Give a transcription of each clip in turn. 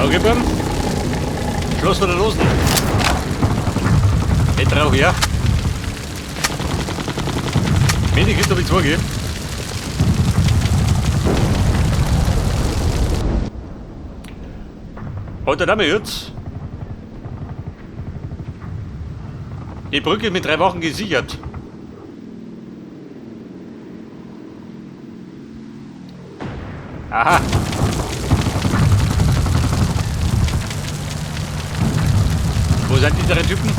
Okay, Buben. Schloss von der Losen. Ich brauche ja. Wenig ist, ob ich zwei gehe. Heute Dame jetzt. Die Brücke mit 3 Wochen gesichert. Aha. Wo sind die drei Typen?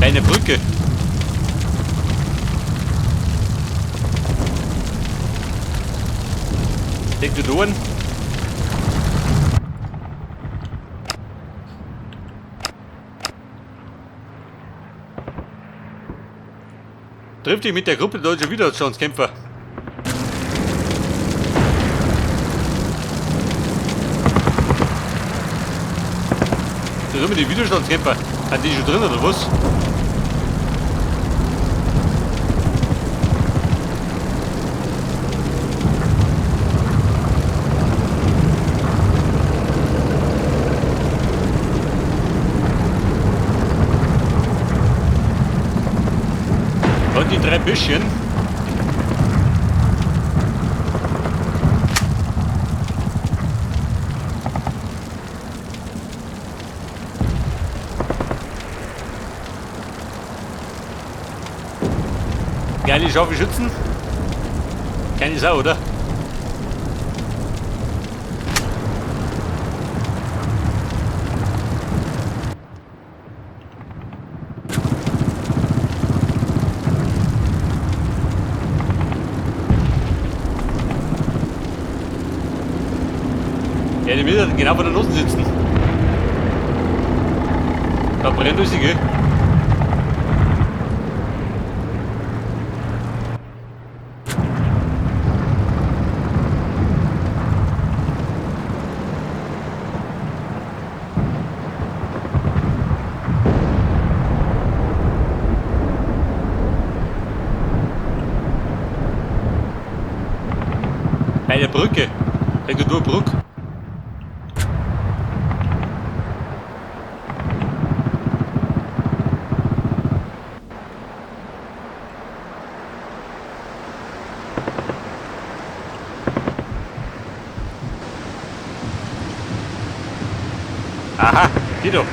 Deine Brücke. Denk du Dorn? Trifft dich mit der Gruppe deutscher Widerstandskämpfer. Da sind die Widerstandskämpfer. Sind die schon drin oder was? Und die drei Büschchen. Geile scharfe Schützen. Keine Sau, oder? Ja, die will genau vor der Losen sitzen. Da brennt es, gell? Bei der Brücke. Da geht nur Brücke. Aha, geht doch.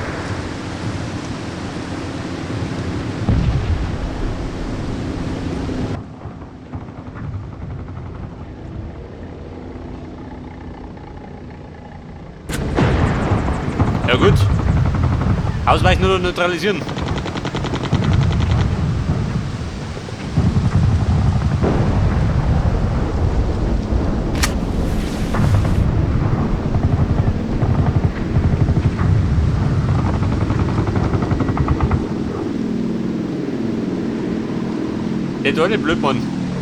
Ja gut. Ausweichen oder neutralisieren. Der da nicht blöd, Mann.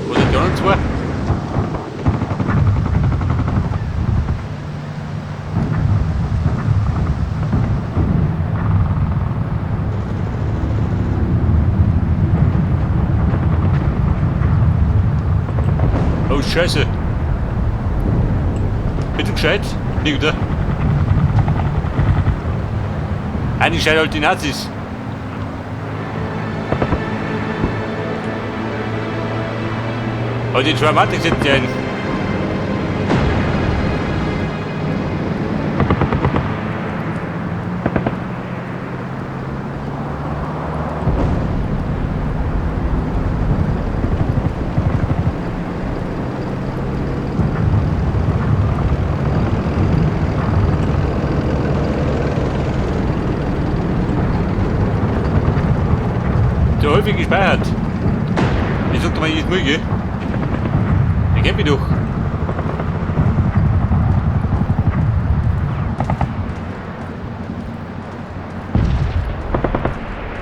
Wo sind die anderen zwei? Oh Scheiße. Bist du gescheit? Nicht, oder? Eigentlich gescheit halt die Nazis. Aber die Dramatik setzt ja ein. Zu häufig gespeichert. Ich sag doch mal jedes Mal, gell? Der kennt mich doch.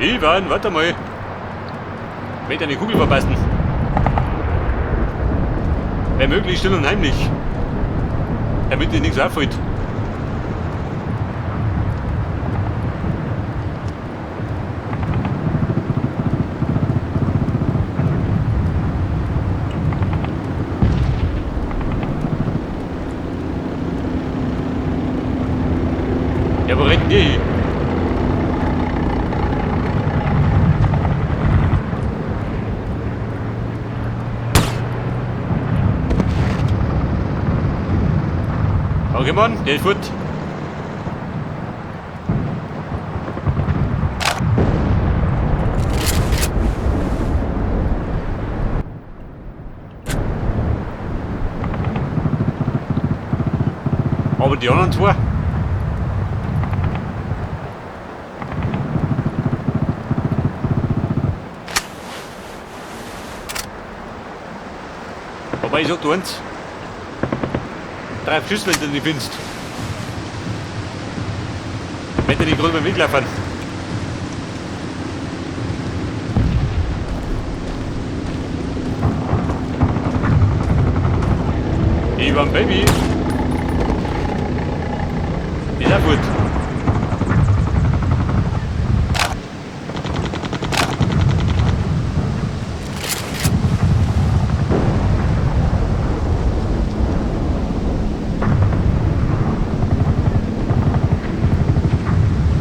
Ivan, warte mal. Ich möchte eine Kugel verpassen. Wäre möglich still und heimlich. Damit dir nichts auffällt. Okay, Mann, der ist fort. Aber die anderen zwei? Wobei, ich sag dir eins. 3 Schüsse, wenn du nicht findest. Wenn du nicht gerade beim Weg laufen. Ich war ein Baby. Ist auch gut.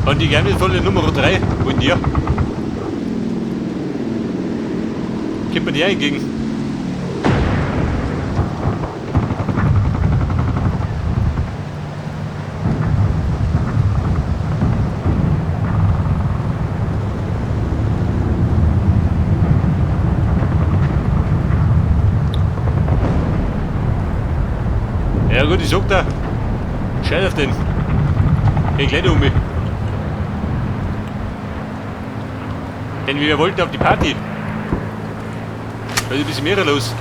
Und die geheimnisvolle Nummer 3, wo in dir? Kommt man die entgegen? Ja gut, ich sag da, scheiß auf den. Ich gleich um mich. Denn wir wollten auf die Party. Da ist ein bisschen mehr los.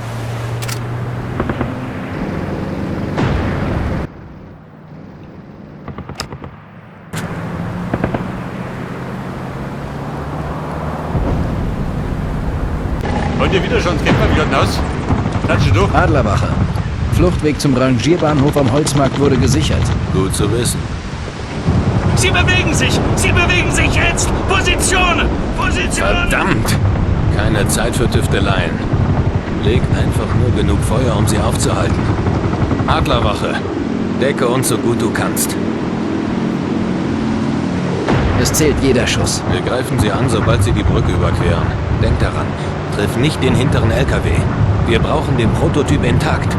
Und ihr Widerstandskämpfer, wie schaut denn aus? Seid schon durch? Adlerwache. Fluchtweg zum Rangierbahnhof am Holzmarkt wurde gesichert. Gut zu wissen. Sie bewegen sich! Sie bewegen sich jetzt! Position! Position! Verdammt! Keine Zeit für Tüfteleien. Leg einfach nur genug Feuer, um sie aufzuhalten. Adlerwache, decke uns so gut du kannst. Es zählt jeder Schuss. Wir greifen sie an, sobald sie die Brücke überqueren. Denk daran, triff nicht den hinteren LKW. Wir brauchen den Prototyp intakt.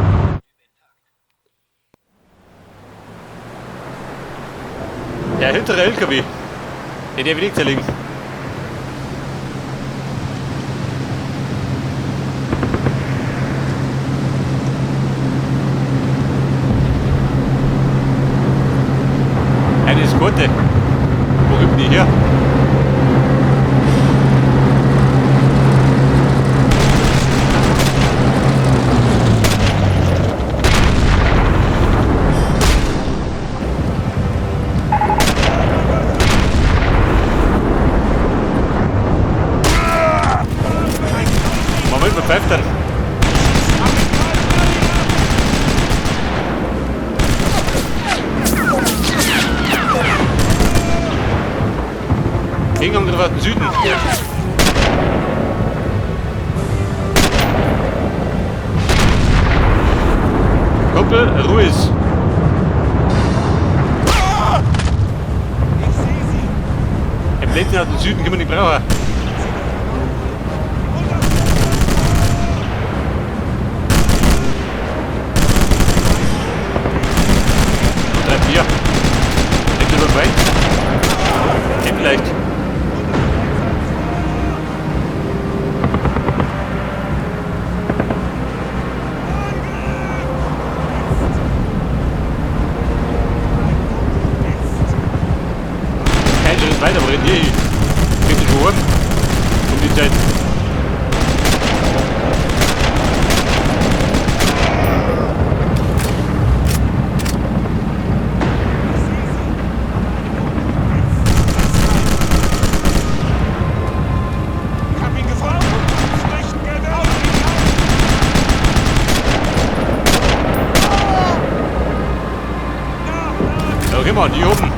Der hintere LKW. Den der will ich zerlegen. Eine Eskorte. Wo rücken die her? Moment, was pfeift denn? Gegenangriff aus dem Süden. Kumpel, Ruhe ist. Im Blenden aus dem Süden können wir nicht brauchen. 3, 4. Hätte über Feind. Vielleicht. Kein Schritt weiter, aber hier. Geht schon warm. Um die Zeit. Okay, Mann, die oben.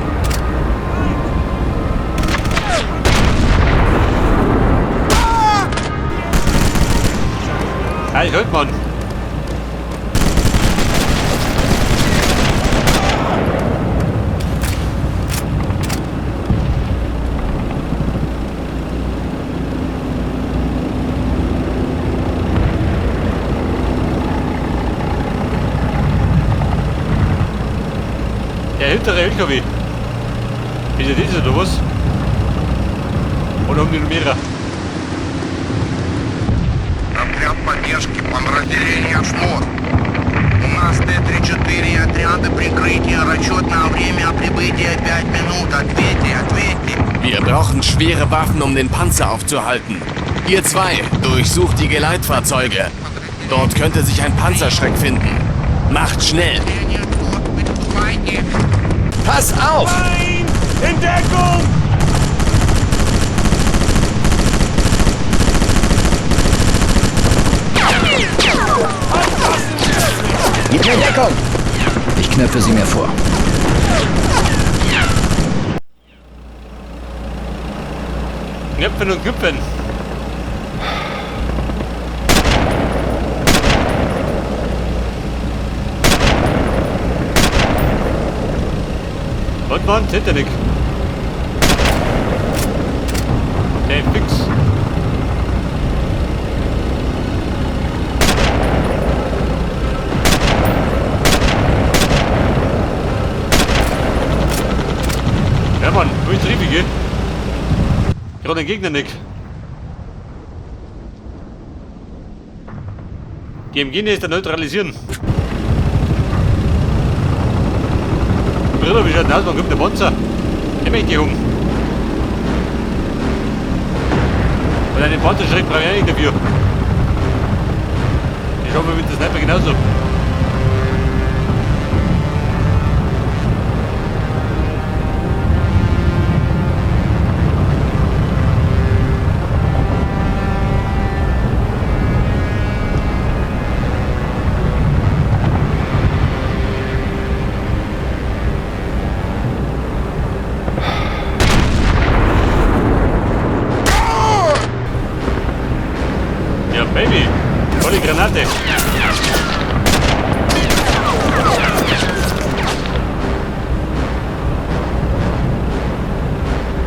Hey, hört man. ältere LKW. Ist ja das oder was? Oder haben die noch mehrere? Отряд поддержки, подразделение «Жмот». У нас Т-34 отряды прикрытия. Расчетное время прибытия 5 минут. Ответьте, ответьте. Wir brauchen schwere Waffen, um den Panzer aufzuhalten. Ihr zwei, durchsucht die Geleitfahrzeuge. Dort könnte sich ein Panzerschreck finden. Macht schnell! Pass auf! Nein! In Deckung! Gib mir Deckung! Ich knöpfe sie mir vor. Knöpfen und Knüpfen. Und man, Titanic. Der fix. Ja Mann, wo ist Riebige? Gerade den Gegner nicht. Die MG ist der neutralisieren. Bruder, wie schaut denn aus? Wann kommt der Panzer? Der möchte ich um. Und einen Panzerschreck brauche ich auch nicht dafür. Ich hoffe mit der Sniper genauso. Ja, Baby. Volle Granate.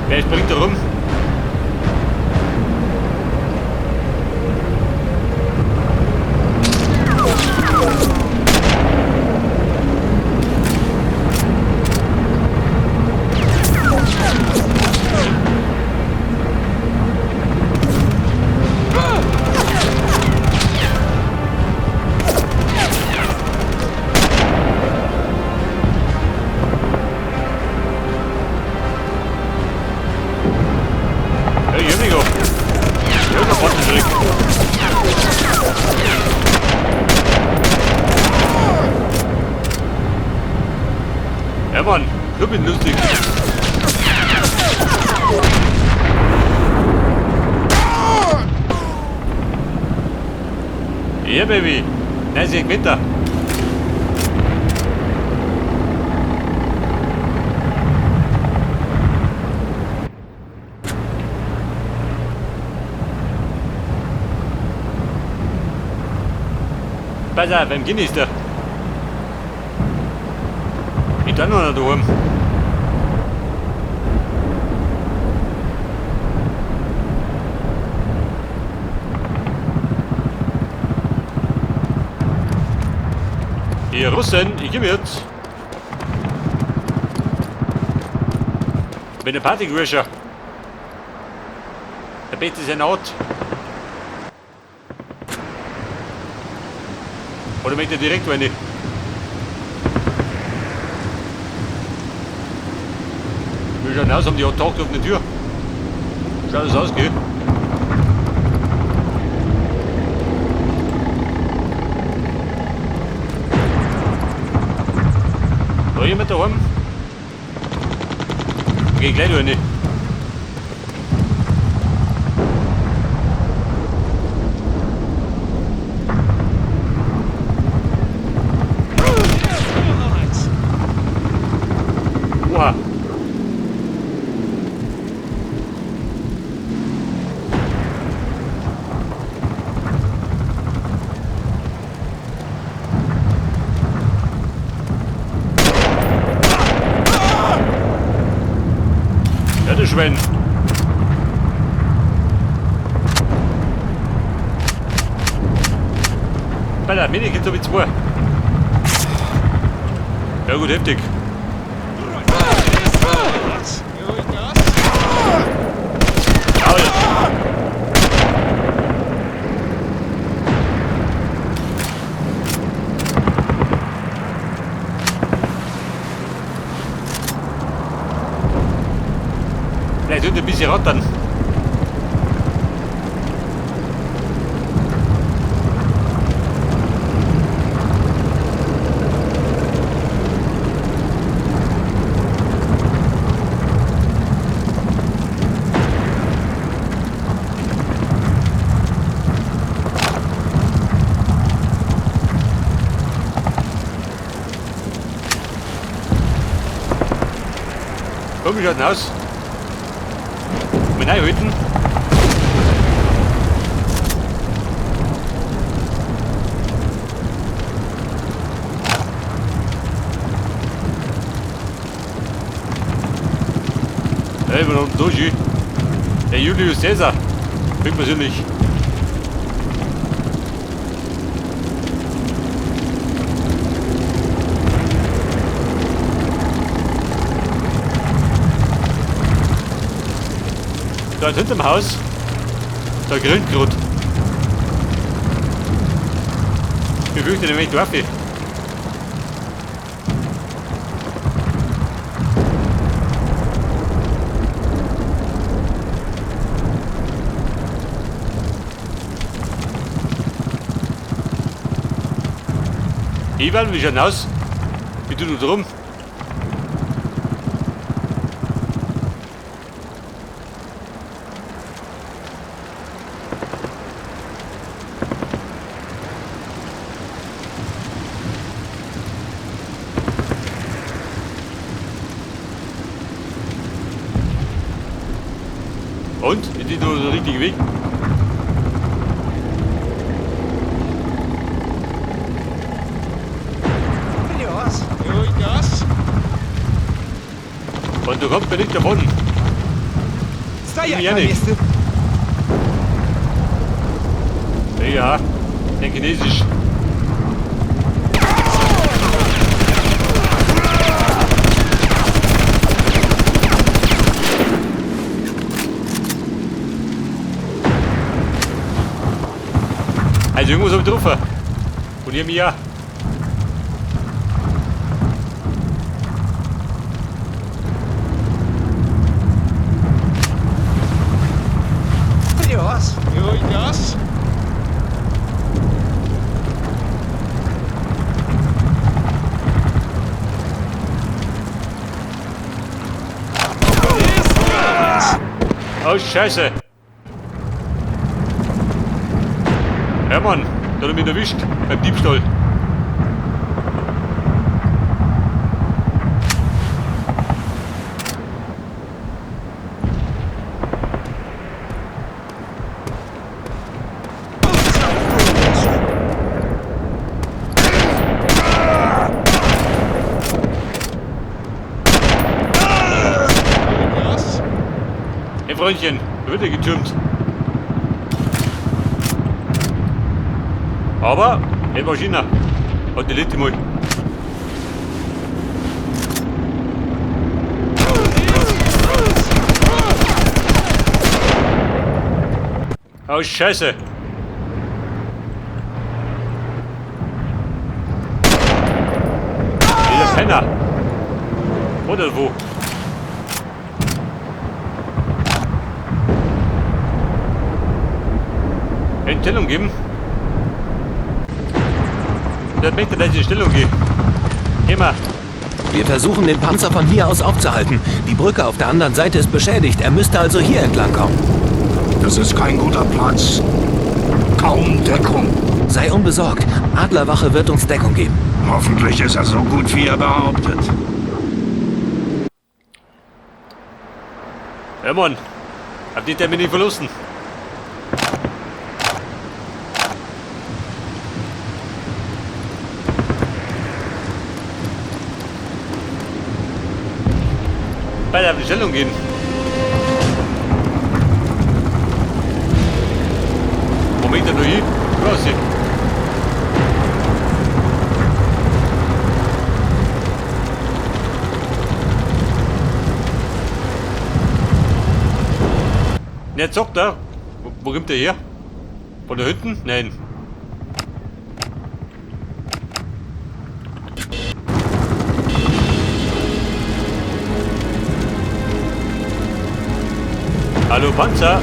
Wer springt da rum? Ja, ich hab nicht auf. Ich hab noch Panzerschreck. Ja Mann, Club ist lustig. Ja Baby, 90 Meter. Pass auf, beim Guinness da. Ich da noch nicht daheim. Ihr Russen, ich geh jetzt. Bin ein Partygrößer. Der Bett ist ein Ort. Oder möchte ich direkt rein? Wie schaut denn aus? Haben die auch Tag auf die Tür? Schaut das aus, gell? Da jemand daheim? Geh gleich rein. Oha. Ja, du Schwein. Bei der Mini geht's aber zwei. Ja gut, heftig. Scheiße rattern. Komm, wie schaut denn aus? Mal reinhalten. Hey, warum so schön? Der Julius Caesar. Ich persönlich. Da hinterm Haus, da grillt grad. Ich fürchte nämlich Dorfe. Ivan, wie schaut aus? Wie du drum? Und? Ist das noch der richtige Weg? Und du kommst mir nicht davon. Ja, der Chinesisch. Also irgendwas hab ich getroffen. Und ihr mir. Oh Scheiße! Hermann, da hat er mich erwischt beim Diebstahl. Hey Freundchen, da wird er getürmt. Aber, hey Maschine, hat die Litte mal. Oh Scheiße! Dieser Penner! Oder wo? In Stellung geben. Der möchte, dass ich in Stellung gehe. Geh mal. Wir versuchen, den Panzer von hier aus aufzuhalten. Die Brücke auf der anderen Seite ist beschädigt. Er müsste also hier entlang kommen. Das ist kein guter Platz. Kaum Deckung. Sei unbesorgt. Adlerwache wird uns Deckung geben. Hoffentlich ist er so gut, wie er behauptet. Ja, Mann. Hab die Termin nicht verlassen. Beide auf die Stellung gehen. Wo möchte er noch hin? Quasi. Ne, zockt er. Wo kommt der her? Von da hinten? Nein. Hallo Panzer.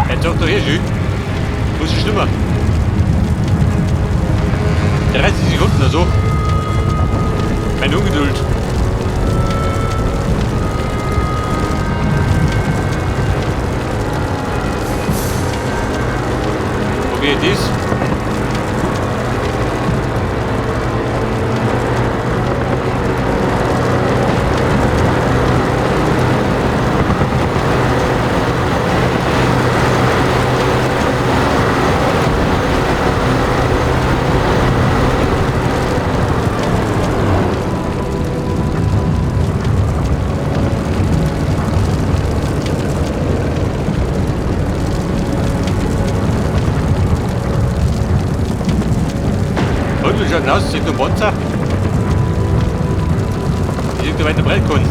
Herr Dr. Hirschi, muss ich schlimmer. 30 Sekunden oder so. Meine Ungeduld. Okay, dies. Und wie schaut aus? Sieht nur Monster? Die sind weiter breit können.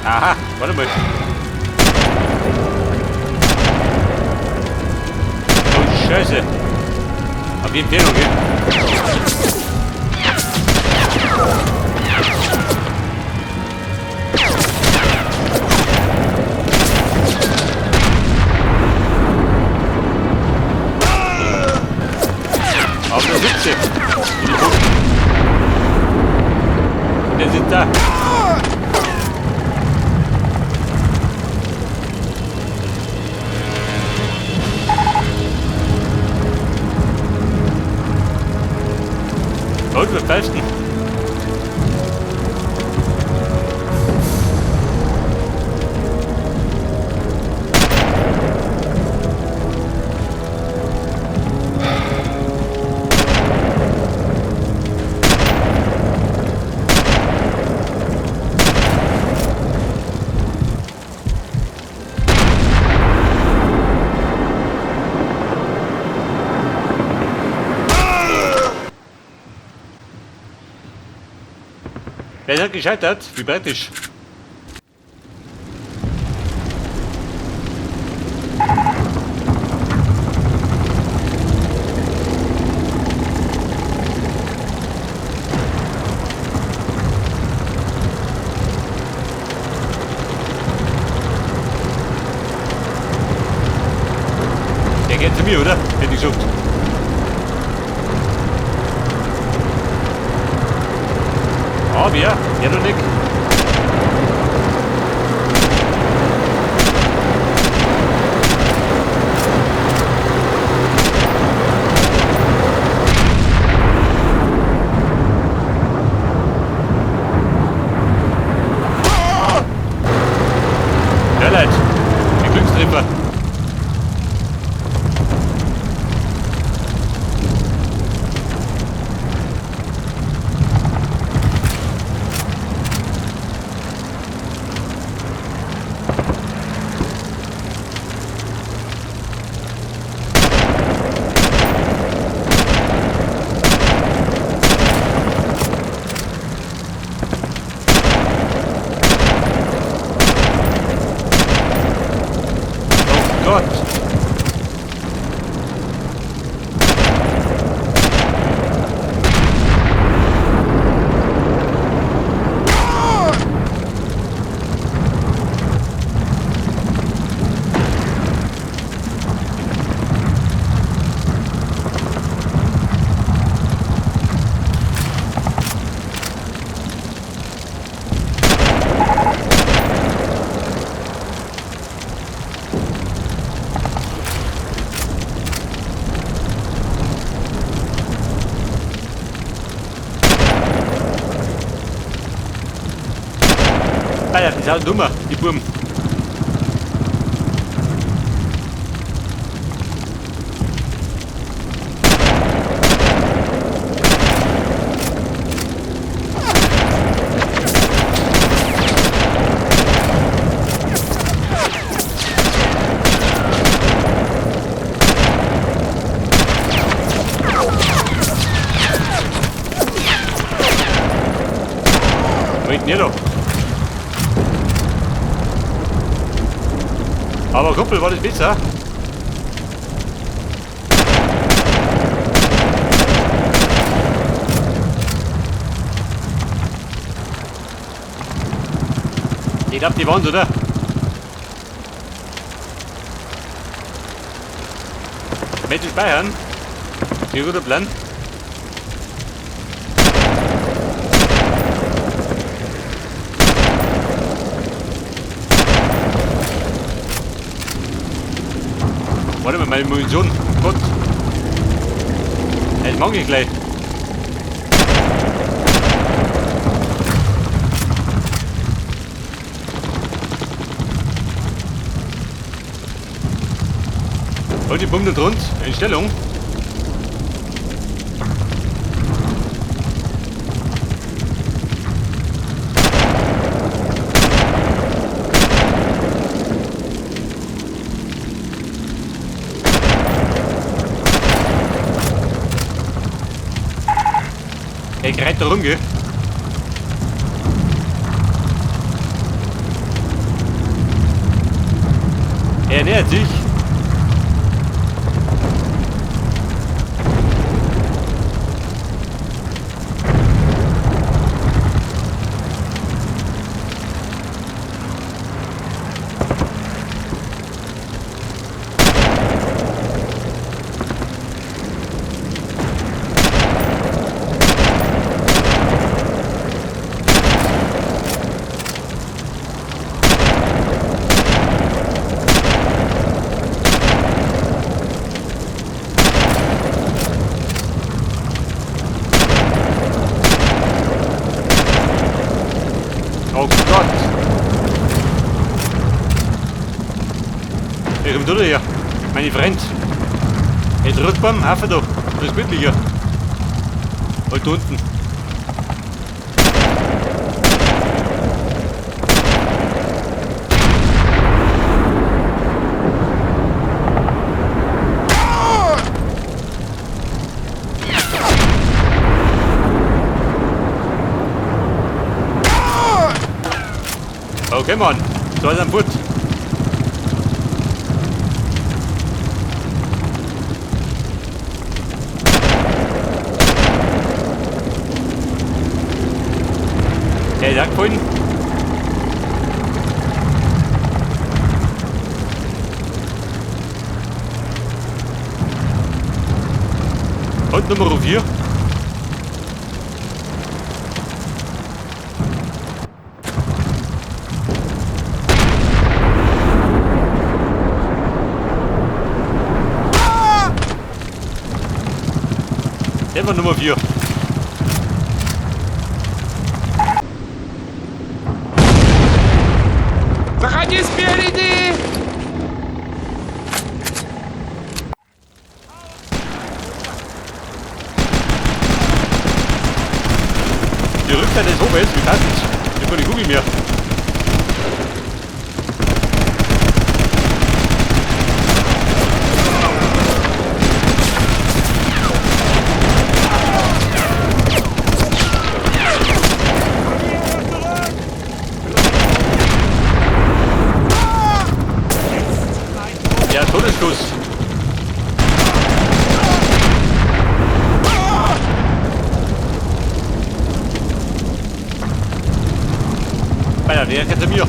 Aha, warte mal. Oh Scheiße. Auf jeden Fall, okay. Auf der Sitze. In die Bucht. Und der sitzt da. Und wir festen. Wer hat gescheitert? Wie britisch. Der geht zu mir, oder? Hätte ich gesagt. Ah, wer? Ja, noch nicht. Ja, Leute. Der Glückstreffer. Oh Gott! Alter, die sind dummer, die Buben. Wait, nicht doch. Aber Kumpel, war das besser? glaube, die Wand, oder? Möchte speichern. Sehr guter Plan. Warte mal, meine Munition. Gott. Das mag ich gleich. Und die Bombe drunter in Stellung. Ich reite da rum, gell? Er nähert sich. Oh Gott! Ich komm durch hier, meine Freund. Jetzt rückt beim Hafen da. Das ist gemütlicher. Halt unten. Okay, Mann. So ist am Putz. Der ist angefallen. Und Nummer 4. Der war Nummer 4. Заходи спереди! Die Rückseite ist oben, wie passend. Ich hab keine Kugel mehr. Ja, Todesschuss. Alter, der ist zu mir.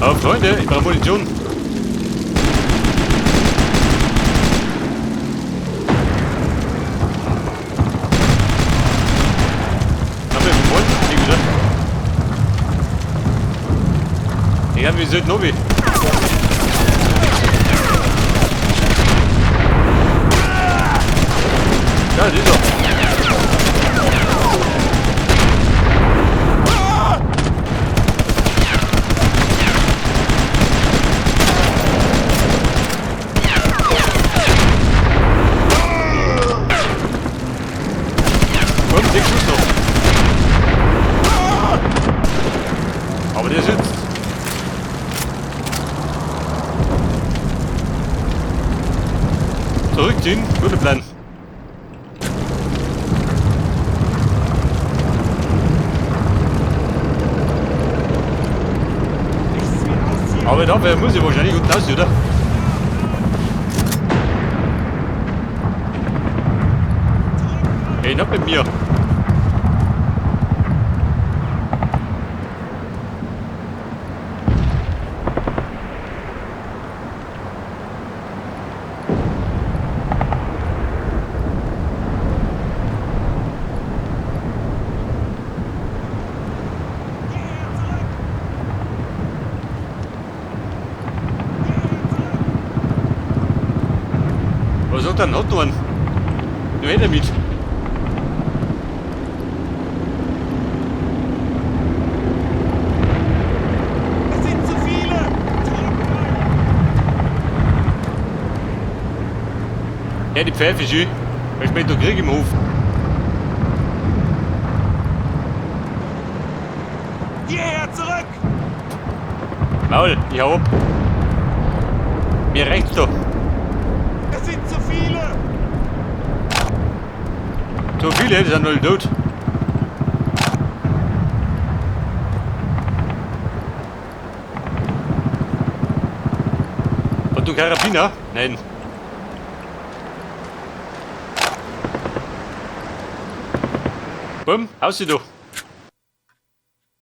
Oh, Freunde, ich brauche Munition. Haben wir gewonnen? Ich glaube, wir sollten noch. Ja, das ist er. Komm, 6 Schuss noch. Aber der sitzt. Zurückziehen, guter Plan. Aber da muss ich wahrscheinlich unten raus, oder? Hey, nicht mit mir. Was sagt er denn? Hat noch einen. Nur her damit. Es sind zu viele! Ja, die Pfeife schön. Weil später Krieg im Hof. Hierher zurück! Maul, ich hau ab. Mir reicht's doch. Es sind zu viele! Zu viele, die sind alle tot. Hat du Karabiner? Nein. Bumm, haus sie doch.